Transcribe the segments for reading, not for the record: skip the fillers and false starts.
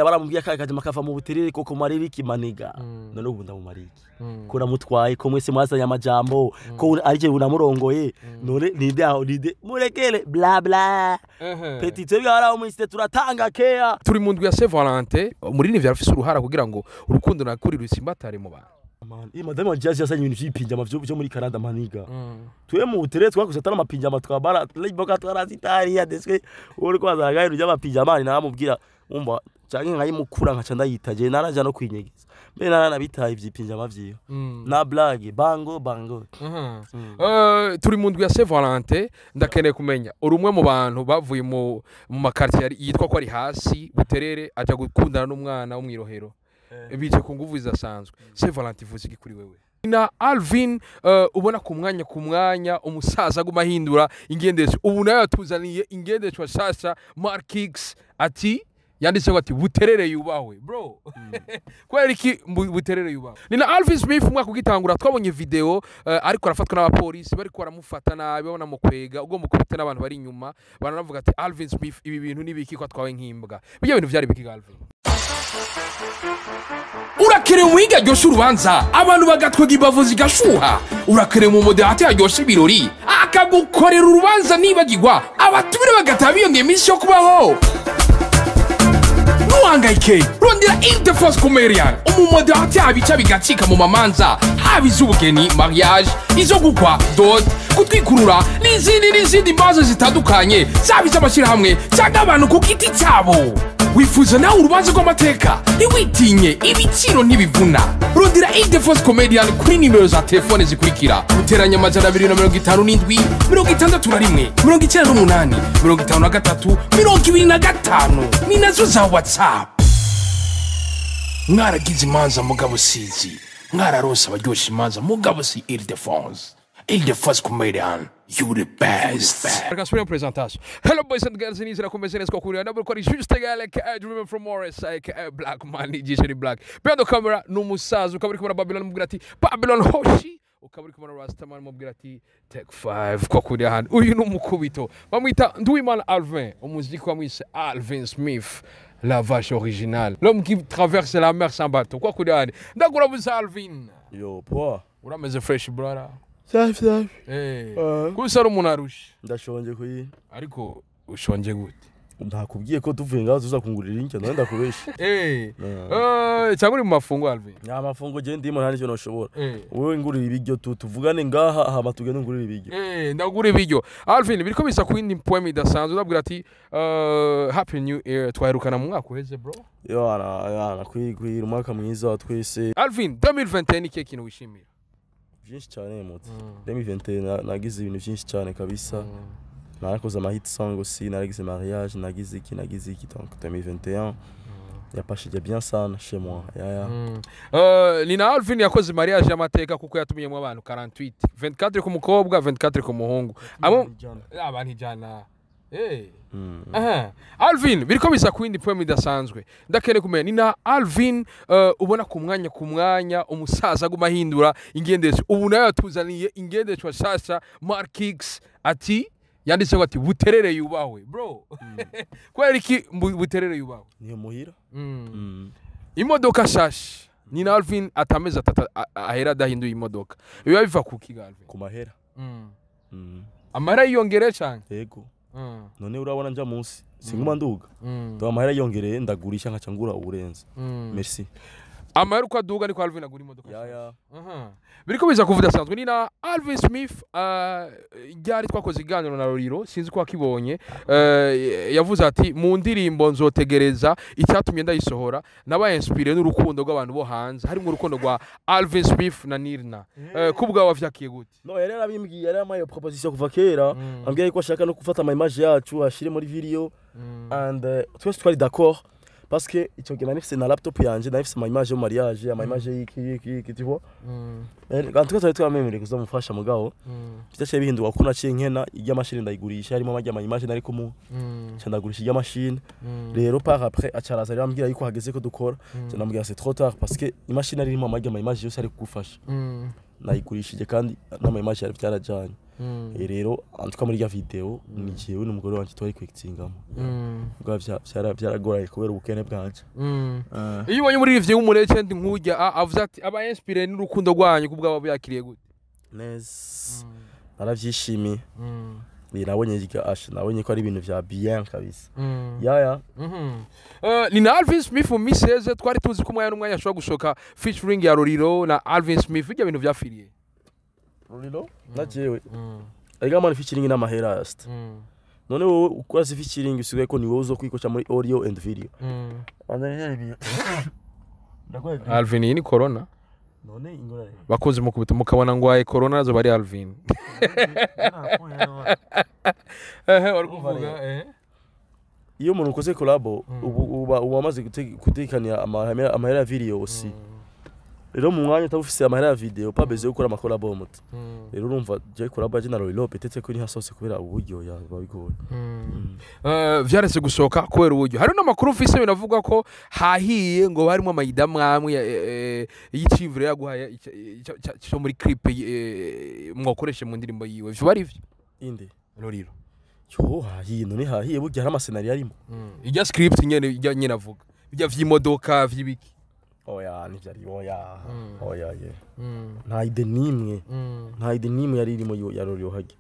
Baramubwiye kakaje makava mu Buterere koko marira iki, my nigga? None ubu ndamumara iki ko namutwaye, ko mwese mwazanye amajambo ko arije unamurongoye? None ninde aho? Ninde? Murekere bla bla. Petit, twebwe haraho muri cité turatanga care. Turi mu ndwi ya Saint Valentin. Umuririmbyi arafise uruhara kugira ngo urukundo nakuri rusimbatare mu bantu. Man, iyi madame wa Jazz yazanye ibintu vy'ipinjama vyo muri Canada, my nigga. Twe mu Buterere twakuze atari amapinjama twambara, liboka twarazitariya deswe uri kwazaga ibintu by'amapinjama. Ni naramubwira umva canke nkayimukura nkaca ndayita je naraja no kwinyegeza mbere naranabitaye ivy'ipinjama vyiwe na blague bango bango. Turi mu ndwi ya Saint Valentin. Ndakeneye kumenya, uri umwe mu bantu bavuye mu ma quartier yitwa ko ari hasi, Buterere, aja gukundana n'umwana wo mw'irohero bije ku nguvu zidasanzwe. Saint Valentin ivuze iki kuri wewe? Na Alvin, ubona ku mwanya umusaza aguma ahindura ingendesho, ubu nawe yatuzaniye ingendeshwa shasha Mark X, ati yanditseho ati "Buterere yubahwe". Bro, kubera iki Buterere yubahwe? Ni na Alvin Smith, umwaka ugitangura twabonye video ariko arafatwa n'abapolisi, bariko baramufata nabi, babona mukwega ugomba kubita n'abantu bari inyuma, baranavuga ati "Alvin Smith, ibi bintu nibiki ko atwawe nk'imbwa?" Bijya bintu vyari biki, Alvin? Urakerewe umuhinga aryosha urubanza, abantu bagatwega imbavu zigashuha. Urakerewe mu modérateur aryosha ibirori, akagukorera urubanza nibagirwa, abatumire bagataha biyongera iminsi yo kubaho. Ntuhangayike, rondera Ildefonse Comedian, umu modérateur abica bigacika mu mamanza, haba iz'ubugeni, mariage, izo gukwa, dot, gutwikurura n'izindi n'izindi manza zitandukanye, zaba iz'amashyirahamwe cyangwa abantu ku giti cyabo. Wifuza nawe urubanza rw'amateka? Ntiwitinye, ibiciro ntibivuna. Rondera Ildefonse Comedian kuri nimero za telefone zikurikira: guteranya 257 61 98 53 25. Ni nazo za WhatsApp. Mwaragize imanza mugabo sizi, mwararonse abaryosha imanza mugabo si Ildefonse. Ildefonse Comedian, you the best. Reka subire presentation. Hello boys and girls, nizera kumeze neza ko ndabwo ko ari juste gale ka Dreamer from Morris aka Black Man, ijisho ni black. Behind the camera ni umusaza, ukaba uri kumwe na Babylon, mubwira ati "Babylon Hoshi", ukaba uri kumwe na Rastaman, mubwira ati "Take 5". Ko kuri ahantu uyu ni umukubito, bamwita Nduwimana Alvin, umuziki wamwise Alvin Smith, la vache originale, l'homme qui traverse la mer sans bateau. Kwa kuri ahantu ndakurabuza, Alvin. Yo, poa. Urameze fresh, brother? Safi safi. Kusa ari umuntu arusha. Ndashonje kuyi. Ariko ushonje gute? Ndakubwiye ko tuvuye ngaho tuza kungurira indya, none ndakubesha? Cyangwa uri mu mafungo, Alvin? Nya mafungo je ndimo, nta nicyo noshobora. Wowe ngurira ibiryo tu tuvugane ngaha, hama tugende ngurira ibiryo. Ndagura ibiryo. Alvin, biriko bisa ku yindi poem idasanzwe, ndabwira ati "Happy New Year". Twaherukana mu mwaka uheze, bro. Yana yana, kwira umwaka mwiza wa twese. Alvin, 2021 ni ikihe kintu wishimira? Byinshi cyane muti. 2021 nagize ibintu byinshi cyane kabisa. Narakoze ama hit song aussi, naragize mariage, nagize iki, nagize iki. Donc 2021 yapashije bien sana chez moi, yeah. Ni na Alvin yakoze mariage y'amateka kuko yatumiyemo abantu 48, 24 ku mukobwa, 24 ku muhungu, abo abantu 100. Aha. Alvin, biriko bisa ku yindi poem idasanzwe. Ndakeneye kumenya, ni na Alvin, ubona ku mwanya umusaza aguma ahindura ingendesho, ubu nawe yatuzaniye ingendeshwa shasha Mark X, ati yanditseho ati "Buterere yubahwe". Bro, kubera iki Buterere yubahwe? Niyo muhira. Imodoka shasha. Ni na Alvin atamezi 3 ahera adahinduye imodoka. Biba biva ku kiga, Alvin? Ku mahera. Amahera yiyongere cyane? Yego. None urabona nja munsi singuma nduga? Donc amahera yiyongereye, ndagurisha nkaca ngura uburenze. Merci. Amahera uko aduga niko Alvin agura imodoka. Ya. Aha. Biriko biza kuvuga asanzwe. Ni na Alvin Smith, ryari twakoze iganiro na Roriro, sinzi ko wakibonye, yavuze ati mu ndirimbo "Nzotegereza" icyatumye ndayisohora nabaye inspiré n'urukundo rw'abantu bo hanze, harimo urukundo rwa Alvin Smith na Nirna. Kubwa wavyakiye gute? No, yari yarabimbwiye, yari yampaye proposition kuva kera, ambwiye ko ashaka no gufata ama image yacu ashire muri video and twese twari d'accord parce que icyo gihe nari mfise na laptop yanje, nari mfise ama image yo mariage, ama image y'iki y'iki y'iki, tu vois. En tout cas twari twamemereye kuzamufasha, mugabo byaciye bihinduka kuko naciye nkena ijya mashini ndayigurisha, harimo amajya ama image nari kumuha, nca ndagurisha ijya mashini. Rero par après acaraza rero ambwira yuko hageze ko dukora, nca ndamubwira c'est trop tard parce que imashini ari irimo amajya ama image yose ari kugufasha, nayigurishije kandi n'ama image yari byarajanye. Rero antuka muri ya video ni jewe n'umugore wanje twari kwictingamo. Ubwa vyaragoranye kubera ubukene bwanje. Iyo ubonye umuririmbyi w'umulegend nk'urya avuze ati aba inspiré n'urukundo rwanyu, kubwaba yakiriye gute? Neza, naravyishimiye. Nabonye nabonye ko ari ibintu vya bien kabisa, ya. Ni na Alvin Smith mu miseze twari tuzi ko umwanya n'umwanya ashobora gusohoka featuring ya Roriro na Alvin Smith, bijya bintu vyafiriye. Ruriro na jewe ariko amana featuring n'amahera ast. None wowe ukora featuring usigaye ko ni wowe uzokwikoca muri audio and video. Alvin, iyi ni corona. None ingorane. Bakunze mukubita mukabona ngo aye corona nazo bari Alvin. Ehe, wari kuvuga eh. Iyo umuntu ukoze collabo ubu uba wamaze gutekanya amahera ya video aussi. Rero mu mwanya utaba amahera ya video, pas besoin yo gukora ama collabo muti. Rero urumva je collabo ya na Lolilo peut-être ko ntihasohotse kubera uburyo, yaba bigoye. Vyaretse gusohoka kubera uburyo. Hari n'amakuru mfise binavuga ko hahiye ngo harimo amayida mwamwe y'icivure yaguhaye cyo muri clip mwakoreshe mu ndirimbo yiwe, vyo bari vyo? Inde? Lolilo. Yo, hahiye? None hahiye burya hari ama scénario arimo. Ijya script nyene, ijya nyene avuga bijya vy'imodoka vy'ibiki. Oya, ntivyari, oya. Oya ye, nta idée nimwe, nta idée nimwe yari irimo ya Lolilo hajya,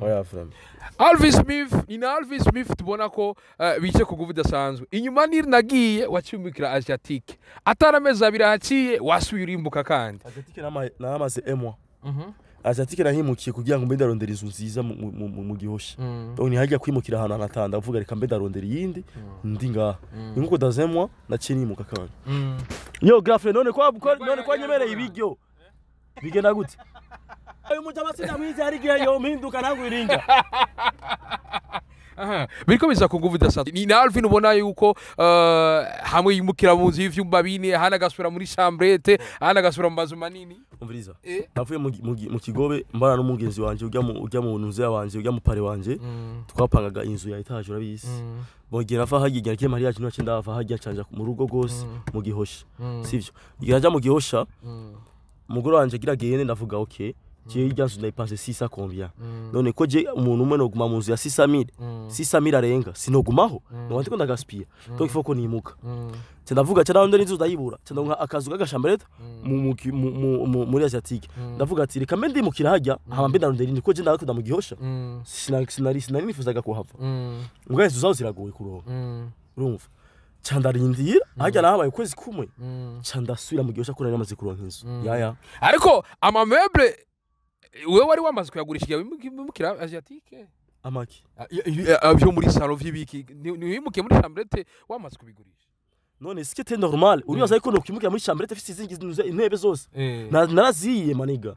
oya vraiment. Alvin Smith, ni na Alvin Smith tubona ko bice ku nguvu idasanzwe. Inyuma niri nagiye wacumbikira Asiatique, atari amezi abiri ahaciye wasuye urimbuka kandi. Asiatique namaze un mois. Asiatique nahimukiye kugira ngo mbe ndarondera inzu nziza mu Gihosha. Donc ntihajya kwimukira ahantu hanatanda, avuga reka mbe ndarondera iyindi ndi ngaha. Ni nkuko dans un mois naciye nimuka kandi. Yo grafre, none kwa none kwa nyemereye ibiryo bigenda gute? Uyu mujama sinamwize, hari igihe yompinduka nagwiringa. Aha, biriko biza ku nguvu idasanzwe. Ni na Alvin ubona yuko hamwe yimukira mu nzu y'ivyumba bine, ahandi agasubira muri chambrette, ahandi agasubira mu mazu manini. Umviriza, navuye mu Kigobe mbana n'umugenzi wanje ujya mu nzu wanje, ujya mu pare wanje, twapangaga inzu ya étage, urabizi. Bongera nava hagiye igihe mariage nace ndava hajya canja mu rugo gose mu Gihosha, sivyo? Igihe naja mu Gihosha, umugore wanje agira gende, ndavuga okay, je irya nzu ndayipanze 600 combien. None ko je umuntu umwe noguma mu nzu ya 600,000, 600,000 arenga, sinogumaho, no ndiko ndagaspira. Donc il faut ko nimuka. Nca ndavuga ca ndabona inzu ndayibura, nca ndonka akazu k'agachambrette muri Asiatique. Ndavuga ati reka mbe ndimukira hajya, hama mbe ndarondera indi, ko je ndakunda mu Gihosha. Sinari nifuzaga kuhava. Mbwa inzu zaho ziragoye kuronka. Urumva, ca ndarindira hajya, nahabaye ukwezi kumwe, ca ndasubira mu Gihosha ko nari namaze kuronka inzu, yaya. Ariko amameuble wewe wari wamaze kuyagurisha igihe wimukira Asiatique? Amaki? Vyo muri salon vy'ibiki, ntiwimukiye muri chambrette wamaze kubigurisha? None ce qui était normal, uribaza yuko nokwimukira muri chambrette ifise izindi intebe zose? Naraziye maniga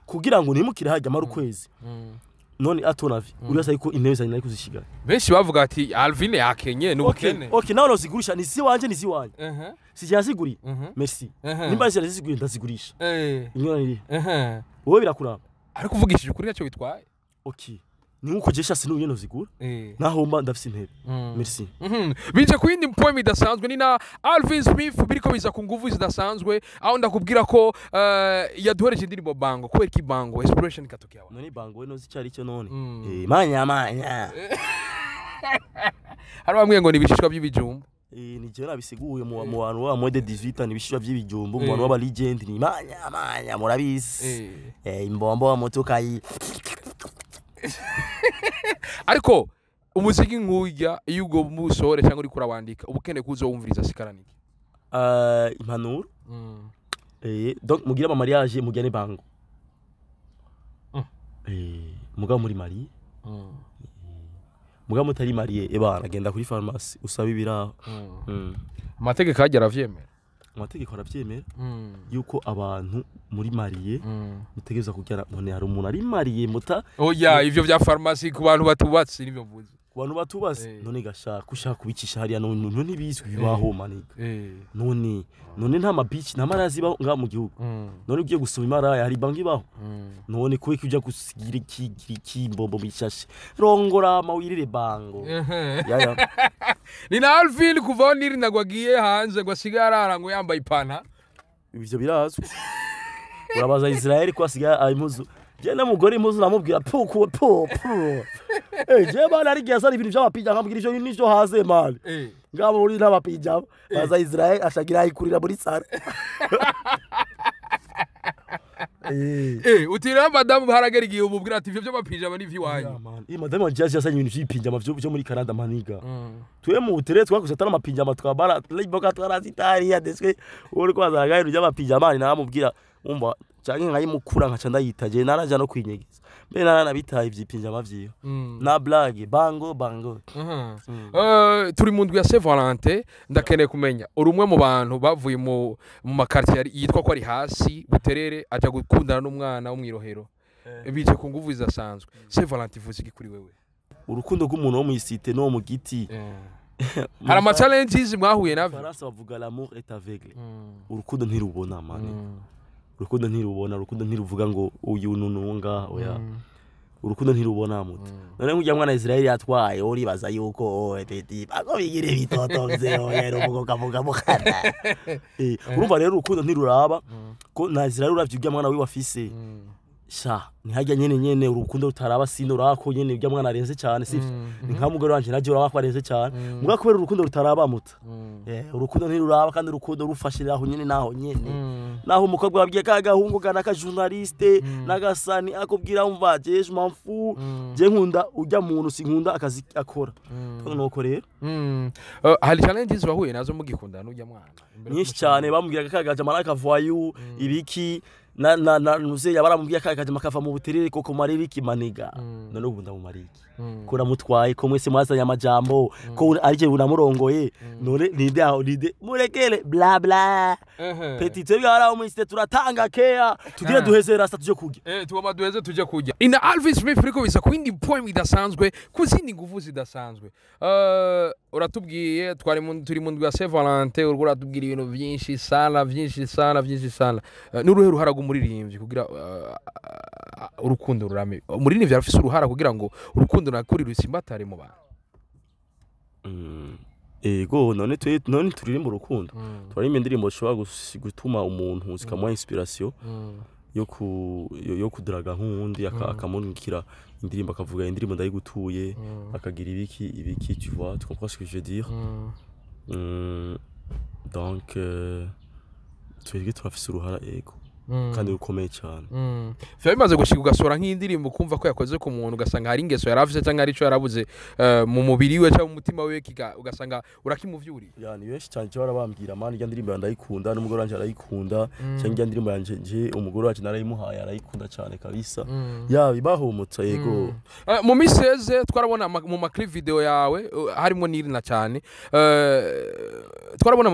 kugira ngo nimukire hajya amara ukwezi. None à ton avis, uribaza yuko intebe zanjye nari kuzishiga? Benshi bavuga ati Alvin yakenye n'ubukene. Okay, nawe nozigurisha, ni ziwanje, ni ziwanje. Sije yaziguriye. Merci. Nimba ziguriye ndazigurisha. Ingorane iri wowe birakuraba. Ariko uvugishije ukuri ntacyo bitwaye. Okay, ni nkuko je shasi n'ubu nozigura. Naho mba ndafise intebe. Merci. Bije ku yindi poem idasanzwe, ni na Alvin Smith biriko biza ku nguvu zidasanzwe, aho ndakubwira ko yaduhereje indirimbo Bango. Kubera iki Bango? Inspiration ikatokea wapi? None Bango we nozi icari cyo none? Manya manya. Hari bamwe ngo ni ibishishwa by'ibijumba. Ni je nabisiguye mu bantu ba moins de 18 ans, ibishishwa by'ibijumbu, mu bantu b'aba legend ni manya manya, murabizi. Imbombo wa motoka yi. Ariko umuziki nk'urya, iyo ubwo musohore cyangwa uriko urawandika, uba ukeneye kuza wumviriza sikaraniki. Impanuro. Donc mugira ama mariage mugene bango. Mugabo muri marié. Mugabo mutari marié, ebana genda kuri pharmacie usaba ibiraho. Amategeko ajya aravyemera? Amategeko aravyemera yuko abantu muri marié mutegerezwa kugera. None hari umuntu ari marié muta Oya, ivyo vya pharmacie ku bantu batubatse nivyo mvuze. Ku bantu batubaze. None gashaka ushaka kubicisha hariya, none ntibizwi bibaho maniga. None nta mabici, nta maraya zibaho ngaha mu gihugu? None ugiye gusoma imaraya hari banki ibaho? None kubera ujya gusigira iki ikimbombo mu ishashe, rongora ma wirire bango, yaya. Ni na Alvin kuva aho niri nagwa agiye hanze ngo asigaye arara ngo yambaye ipanta. Ivyo birazwi, urabaza Israel ko asigaye impuzu Je n'umugore impuzu namubwira pu ku pu pu. Je bana ari gihe ibintu by'amapija, nkambwira ivyo bintu nivyo haze, man. Ngabo muri n'amapija baza Israel ashagira ayikurira muri sare. Utira madamu haragera igihe umubwira ati ivyo by'amapijama ni ivy'iwanyu. Yeah, man. Iyi madame wanje yaje yazanye ibintu vy'ipinjama vyo muri Canada, maniga. Twe mu butere twakoze atari amapinjama, twambara liboka twarazitariya deswe uri kwazaga ibintu by'amapinjama, namubwira umva canke nkayimukura nkaca ndayita je naraja no kwinyegeza. Mbere naranabitaye ivy'ipinjama vyiwe. Na blague bango bango. Turi mu ndwi ya Saint Valentin, ndakeneye kumenya uri umwe mu bantu bavuye mu ma quartier yitwa ko ari hasi Buterere aja gukundana n'umwana wo mw'irohero, bije ku nguvu zidasanzwe. Saint Valentin ivuze iki kuri wewe? Urukundo rw'umuntu wo mw'isite no mu giti. Hari ama challenges mwahuye navyo? Faransa bavuga "l'amour est aveugle". Urukundo ntirubona, man. Urukundo ntirubona, urukundo ntiruvuga ngo uyu nunu ngaha, oya. Urukundo ntirubona, muto. None nk'ujya mwana Israel yatwaye, uribaza yuko oe petit ako bigire bitoto vye oya ruvuga kavuga mukana. Urumva rero urukundo ntiruraba ko na Israel uravye ujya mwana wiwe afise sha ntihajya nyene nyene urukundo rutaraba, sino urako nyene ujya mwana arenze cyane, sivyo? Ni nka mugore wanje naje uraba ko arenze cyane muga kubera urukundo rutaraba, muta. Urukundo ntiruraba kandi urukundo rufashirira aho nyene naho nyene naho umukobwa wabwiye ka gahungu kana ka journaliste n'agasani akubwira umva je je m'en fous, je nkunda ujya muntu, sinkunda akazi akora. Nuko rero. Hari challenges wahuye nazo mugikundana n'ujya mwana? Imbere Nyinshi cyane. Bamubwiraga kagajama n'akavayu ibiki na nuzeya, baramubwiye kagajama kava mu Buterere koko marira iki, maniga. None ubu ndamumara iki? Ko namutwaye, ko mwese mwazanye amajambo ko arije unamurongoye, none ninde aho ninde murekere bla bla. Petit, twebwe hari aho mwese turatanga keya tugire duheze rasta tuje kurya. Tugomba duheze tuje kurya. Ina Alvin Smith riko bisa ku yindi point idasanzwe, ku zindi nguvu zidasanzwe. Uratubwiye twari mu turi mu ndwi ya Saint Valentin, uriko uratubwira ibintu byinshi sana, byinshi sana, byinshi sana. N'uruhe ruhara rw'umuririmbyi kugira urukundo rurame? Umuririmbyi arafise uruhara kugira ngo urukundo nakuri rusimbatare mu bantu? Ego, none twe none turirimba urukundo, turirimba indirimbo zishobora gutuma umuntu zikamuha inspiration yo kuduraga nk'uwundi akamurungikira indirimbo, akavuga indirimbo ndayigutuye, akagira ibiki ibiki, tu vois, tu comprends ce que je veux dire? Donc twebwe turafise uruhara, ego, kandi rukomeye cyane. Vyaba bimaze gushika ugasora nk'indirimbo ukumva ko yakoze ku muntu, ugasanga hari ingeso yari afise cyangwa hari ico yarabuze mu mubiri we cyangwa mu mutima wiwe, ugasanga urakimuvyuriye? Ya, ni benshi cyane cyo barabambwira man, irya ndirimbo ndayikunda n'umugore wanje arayikunda, cyangwa irya ndirimbo yanje nje umugore wacu narayimuhaye arayikunda cyane kabisa. Ya, bibahumutsa, yego. Mu minsi iheze twarabona mu ma clip video yawe harimo Nirina cyane. Twarabona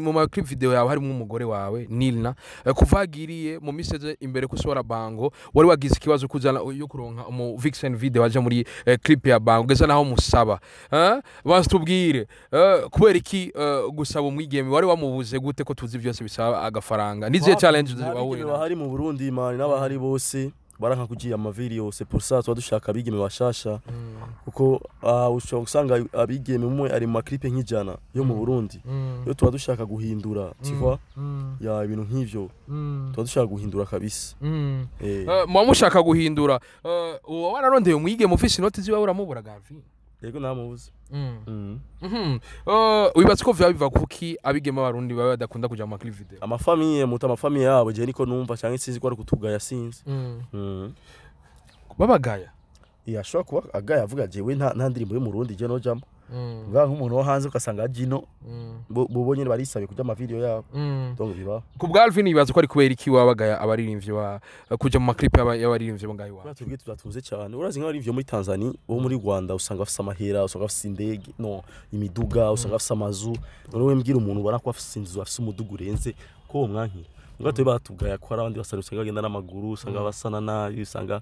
mu ma clip video yawe harimo umugore wawe Nilna. Kuva agiriye mu minsi iheze imbere ko usohora Bango, wari wagize ikibazo kuzana yo kuronka umu vixen video aja muri clip ya Bango, ugeze naho musaba. Banza tubwire kubera iki gusaba umwigeme wari wamubuze gute, ko tuzi byose bisaba agafaranga? Nizihe challenge wahuye Abigeme nazo? Bahari mu Burundi, man, n'abahari bose baranka kugira ama video. C'est pour ça tuba dushaka abigeme bashasha, kuko ushobora gusanga abigeme umwe ari mu ma clip nk'ijana yo mu Burundi. Iyo tuba dushaka guhindura, tu vois, ya, ibintu nk'ivyo tuba dushaka guhindura kabisa. Muba mushaka guhindura. Uba wararondeye umwigeme ufise inoti ziwe uramubura, Galvin? Yego, namubuze. Wibatse ko vyaba biva kuki abigeme b'Abarundi baba badakunda kuja mu ma clip video? Ama famille, muta, ama famille yabo je niko numva, cyangwa sinzi ko ari kutugaya, sinzi. Babagaya? Iya, ashobora kuba agaya avuga jewe nta ndirimbo yo mu Burundi je nojamo bwa nk'umuntu wo hanze, ugasanga jino bo nyene barisabiye kuja ama video yabo. Donc biba Ku bwa Alvin, yibaza ko ari kubera iki wabagaya abaririmbyi ba kuja mu ma clip y'abaririmbyi bo ngaho iwacu? Kubera twebwe tudatunze cyane. Urazi nk'abaririmbyi bo muri Tanzania, bo muri Rwanda, usanga bafise amahera, usanga bafise indege no imiduga, usanga bafise amazu. None we mbwira umuntu ubona ko afise inzu, afise umuduga urenze, ko uwo mwankira? Mbwa twe batugaya ko hari abandi basara usanga bagenda n'amaguru, usanga basana nabi, usanga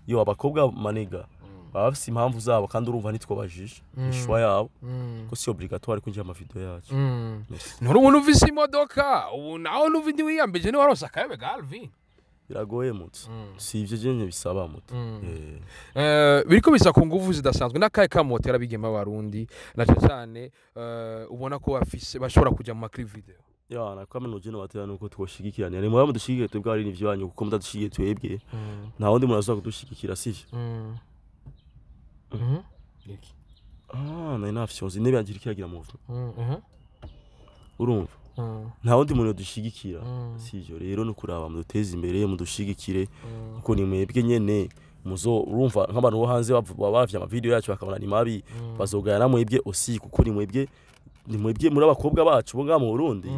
yo abakobwa, maniga, baba bafise impamvu zabo, kandi urumva ntitwabajije ni choix yabo, ko si obligatoire kwinjira mu video yacu. Merci. Nturi umuntu ufise imodoka ubu nawe nuva indi wiyambije niwaronse akayebe ga Alvin? Biragoye, muto, si ivyo je bisaba, muto. Biriko bisa ku nguvu zidasanzwe. N'akahe kamotera abigeme b'Abarundi na cane cane ubona ko bafise bashobora kuja mu ma clip video? Ya, nakwamena uje nobatera nuko twoshigikirana, ni mwe mudushigikire twebwe ari nivyo banyu, kuko mudadushigikiye twebwe nta wundi muntu azoza kudushigikira, sivyo? Ah, nari nafyonze intebe yanje iriko iragira mouvement. Urumva, nta wundi muntu yodushigikira, sivyo? Rero no kuraba muduteze imbere, mudushigikire, kuko ni mwebwe nyene muzo. Urumva, nk'abantu bo hanze bavye ama video yacu bakabona ni mabi, bazogaya na mwebwe aussi, kuko ni mwebwe muri abakobwa bacu bo ngaha mu Burundi.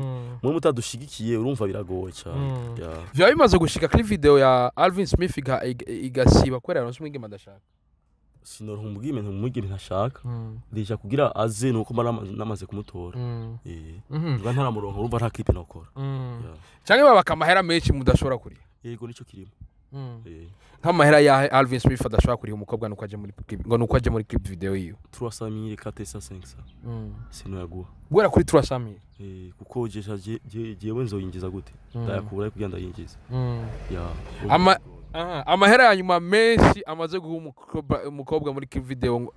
Mwe mutadushigikiye, urumva biragoye cyane. Ya. Vyaba bimaze gushika kuri video ya Alvin Smith igasiba kubera yaronse umwigeme adashaka? Sinoronka umwigeme ntashaka. Déjà kugira aze nuko mba namaze kumutora. Niba ntaramuronka, urumva nta clip nokora. Ya. Canke babaka amahera menshi mudashobora kuriha? Yego, nico kirimo. Nk'amahera ya Alvin Smith adashobora kuriha umukobwa nuko aje muri clip, ngo nuko aje muri clip video yiwe? 300 000, 400, 500 sinoyaguha. Guhera kuri 300 000? Kuko jewe nzoyinjiza gute? Ndayakura kugira ndayinjiza. Ya. Aha, amahera ya nyuma menshi amaze guha umukobwa muri clip video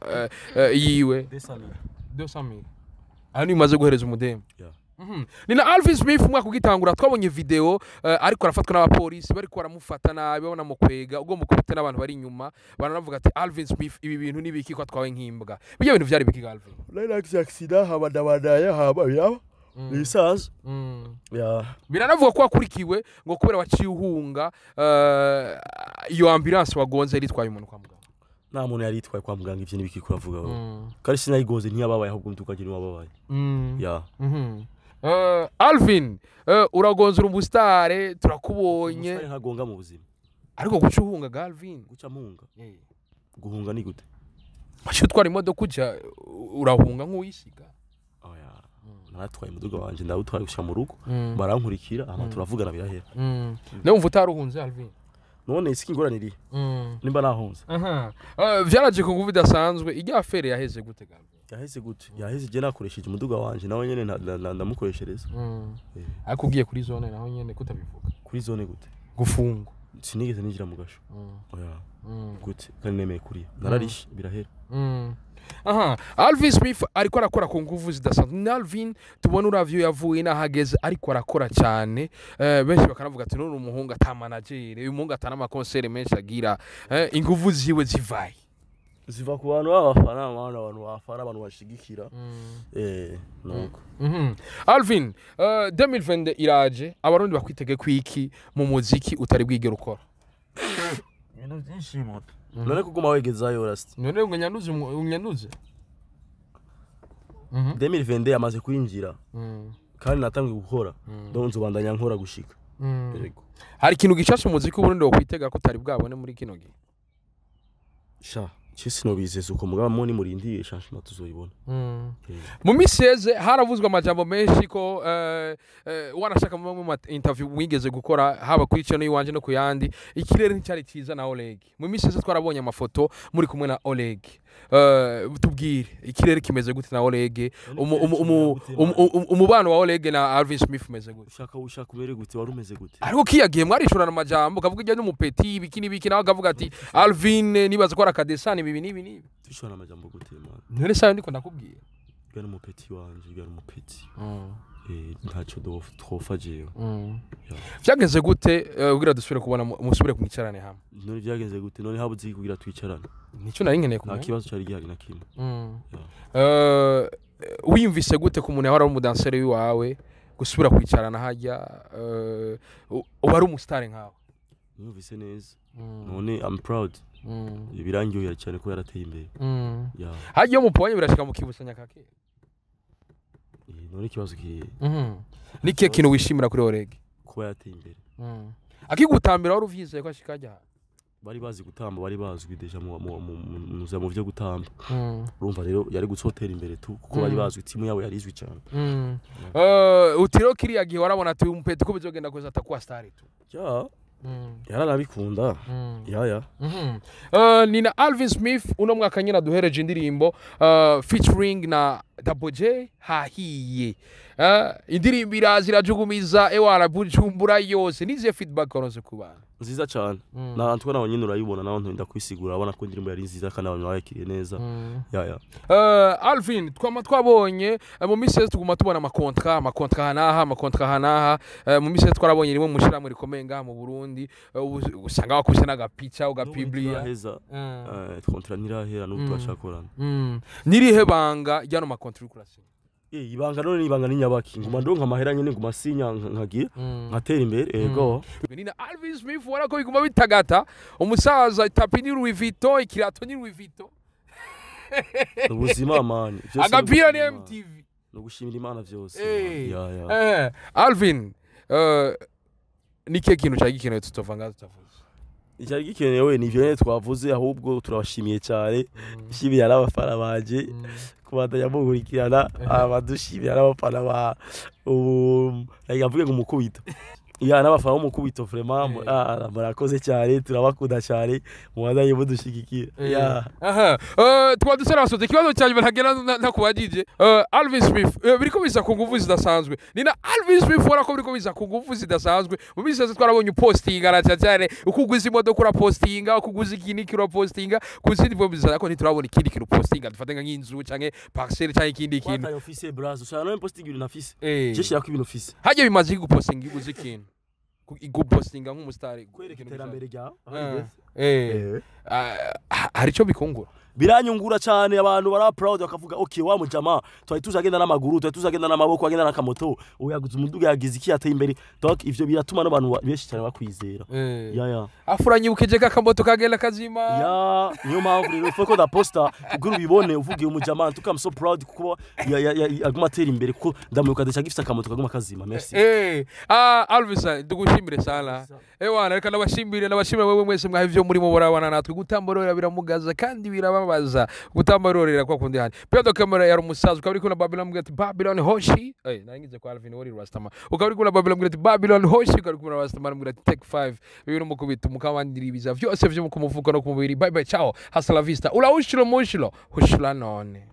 yiwe? 200 000. 200 000 aho niyo umaze guhereza umudemu? Ya. Ni na Alvin Smith, umwaka ugitangura twabonye video ariko arafatwa n'abapolisi, bariko baramufata nabi, babona mukwega ubwo mukubita n'abantu bari inyuma, baranavuga ati: "Alvin Smith, ibi bintu nibiki ko atwawe nk'imbwa?" Bijya bintu vyari biki, Alvin? Nari nagize accident, haba ndabandanya, haba biraba ibisanzwe. Ya. Biranavuga ko wakurikiwe ngo kubera waciye uhunga iyo ambulance wagonze yari itwaye umuntu kwa muganga. Nta muntu yari yitwaye kwa muganga, ivyo nibiki kuravuga wewe? Kandi sinayigonze, ntiyababaye, ahubwo umutuka ni wababaye. Ya. Alvin, uragonzura umusitare, turakubonye. Umusitari ntagonga mu buzima. Ariko guca uhunga ga Alvin? Guca mpunga? Guhunga ni gute? Waciye utwara imodoka uja urahunga nk'uwisiga. Oya, naratwaye umuduga wanje, ndawutwaye gushika mu rugo, barankurikira, hama turavugana, birahera. Nawe wumva utaruhunze, Alvin? None siki ingorane iri nimba nahunze? Aha. Vyaraje ku nguvu idasanzwe. Irya affaire yaheze gute ga Alvin? Yaheze gute? Yaheze je nakoresheje umuduga wanje, nawe nyene ndamukoreshereza. Ariko ugiye kuri zone naho nyene kutabivuga? Kuri zone gute? Gufungwa. Sinigeze ninjira mu gasho. Oya, gute kandi nemeye kuriya? Nararishe, birahera. Aha, Alvin Smith ariko arakora ku nguvu zidasanzwe. Ni Alvin tubona, uravyo yavuye n'ahageze, ariko arakora cyane. Benshi bakanavuga ati: "None umuhungu ata manager, uyu muhungu ata n'amakonsere menshi agira, inguvu ziwe zivaye?" Ziva ku bantu b'abafana, abantu bafana, abantu bashigikira, nuko. Alvin, 2022 iraje, abarundi bakwitege kwiki mu muziki utari bwigera ukora? Ibintu byinshi moto. None kuguma wegezayo, rasti? None ngo nyanduze unyanduze. 2022 yamaze kwinjira kandi natangiye gukora, donc nzobandanya nkora gushika. Yego. Hari ikintu gishasha umuziki w'Uburundi wokwitega ko utari bwabone muri kino gihe? Sha, cyo sinobizeza uko, mugabo mo nimurindiye changement tuzoyibona. Mu minsi yeze haravuzwe amajambo menshi ko wanashaka mu ma interview mwigeze gukora, haba kuri channel iwanje no kuyandi, ikirere nticyari cyiza na Oleg. Mu minsi yeze twarabonye amafoto muri kumwe na Oleg. Tubwire ikirere kimeze gute na Oleg, umubano wa Oleg na Alvin Smith umeze gute? Ushaka umere gute? Wari umeze gute? Ariko kiyagiye mwarishurana amajambo, kavuga ijya n'umupeti ibiki n'ibiki, nawe akavuga ati: "Alvin nibaza ko ari akadesani ibi n'ibi n'ibi." Dushobora amajambo gute, man? None sayo ndiko ndakubwira. Bwa n'umupeti wanje, bwa n'umupeti, ntacyo twofa jewe. Vyagenze gute kugira dusubire kubona musubire kumwicarane hamwe? None vyagenze gute? None habuze iki kugira twicarane? Nico nari nkeneye Nta kumenya. kibazo cari gihari na kimwe. Wiyumvise gute ku muntu yahora ari umudanseri w'iwawe gusubira kwicarana hajya uba ari umusitari nkawe? Numvise neza. None I'm proud, birangyohera cyane ko yarateye imbere. Ya. Hajya iyo mupubanye birashika mukibusanya kakera? None ikibazo kiri? Ni kihe kintu wishimira kuri Oleg? Kuba yateye imbere. Akigutambira wari uvyizeye ko ashika ajya? Bari bazi gutamba, bari bazwi déjà mu vyo gutamba. Urumva rero yari gutsotera imbere tu, kuko bari bazwi, timu yabo yari izwi cyane. Uti rero kiriya gihe warabona ati uyu mupeti ko bizogenda koza atakuwa star tu? Ya, yaranabikunda, ya. Ni na Alvin Smith uno mwaka nyine aduhereje indirimbo featuring na Double J hahiye. Indirimbo iraza irajugumiza ewara Bujumbura yose. Nizihe feedback waronse ku bantu? Nziza cyane. Na antwa nawe nyine urayibona, nawe ntinda kwisigura, urabona ko indirimbo yari nziza kandi abantu bayakiriye neza. Ya. Alvin, twama twabonye mu minsi yose tuguma tubona amakontra hanaha, amakontra hanaha. Mu minsi yose twarabonye rimwe mu shirahamwe rikomeye ngaha mu Burundi. Usanga wakubise n'agapica ugapibliya. Ntiraheza. Contrat ntirahera, n'ubu turashakorana. Nirihe banga ryano makontra uriko urasinya? Ibanga none ni ibanga ni nyabaki, nguma ndonka amahera nyine, nguma sinya nkagira nkatera imbere, ego. Nina Alvin Smith, ubona ko biguma bitagata umusaza. Itapi ni Louis Vuitton, ikirato ni Louis Vuitton. Ubuzima man, vyose ni agapira ni ugushimira Imana. MTV. Ni ugushimira Imana vyose. Ya. Alvin, ni kihe kintu cyari gikenewe tutova ngaha tutavuze? Icyari gikenewe ni ivyo nyene twavuze, ahubwo turabashimiye cyane, shimira n'abafana banje kubandanya mukurikirana, abadushimira n'abafana ba ubu reka mvuge ngo umukubito, ya n'abafana b'umukubito vraiment. Murakoze cyane, turabakunda cyane, mubandanye mudushigikira, ya. Aha, tukaba dusa n'abasoza ikibazo cya nyuma ntagera ntakubajije. Alvin Smith, biriko biza ku nguvu zidasanzwe. Nina Alvin Smith, ubona ko biriko biza ku nguvu zidasanzwe. Mu minsi yose twarabonye upostinga na cyane cyane uko uguze imodoka urapostinga, uko uguze iki n'iki urapostinga, ku zindi mvo biza, ariko ntiturabona ikindi kintu upostinga, dufate nk'inzu canke parcelle canke ikindi kintu. Kwataye ofise brazo ushaka nawe posting ibintu nafise, je shirako ibintu ufise. Harya bimaze iki gupostinga iyo uguze ikintu? Gupostinga nk'umusitari Kwereka ikintu iterambere ryawe aho rigeze. Hari icyo bikungura? Biranyungura cyane, abantu bara proud bakavuga: "Okay, wa mujama twari tuzi agenda n'amaguru, twari tuzi agenda n'amaboko, agenda n'akamoto, ubu yaguze umuduga, yagize iki, yateye imbere." Donc ivyo biratuma n'abantu benshi cyane bakwizera. Ya. Afuranyibukije ko akamoto kagenda kazima. Ya, niyo mpamvu rero faut ko ndaposta kugira ubibone, uvuge umujama en tout cas I'm so proud kuko ya aguma atera imbere, kuko ndamuka ndaca gifite akamoto kaguma kazima. Merci. Alvis, dugushimire sana. Ewana, reka ndabashimire wewe mwese mwaha ivyo murimo murabana natwe. Gutamborera biramugaza kandi birababaza. Gutamborera kwa kundi hani. Pedro Camera yari umusaza, ukaba uri kumwe na Babylon mbwira ati Babylon Hoshi. Naringize kwa Alvin wari Rastaman. Ukaba uri kumwe na Babylon mbwira ati Babylon Hoshi, ukaba uri kumwe na Rastaman mbwira ati Take 5. Bibiri mukubita mukabandiribiza vyose vyo mu kumufuko no ku mubiri. Bye bye, ciao. Hasta la vista. Ula ushilo mushilo. Hushula none.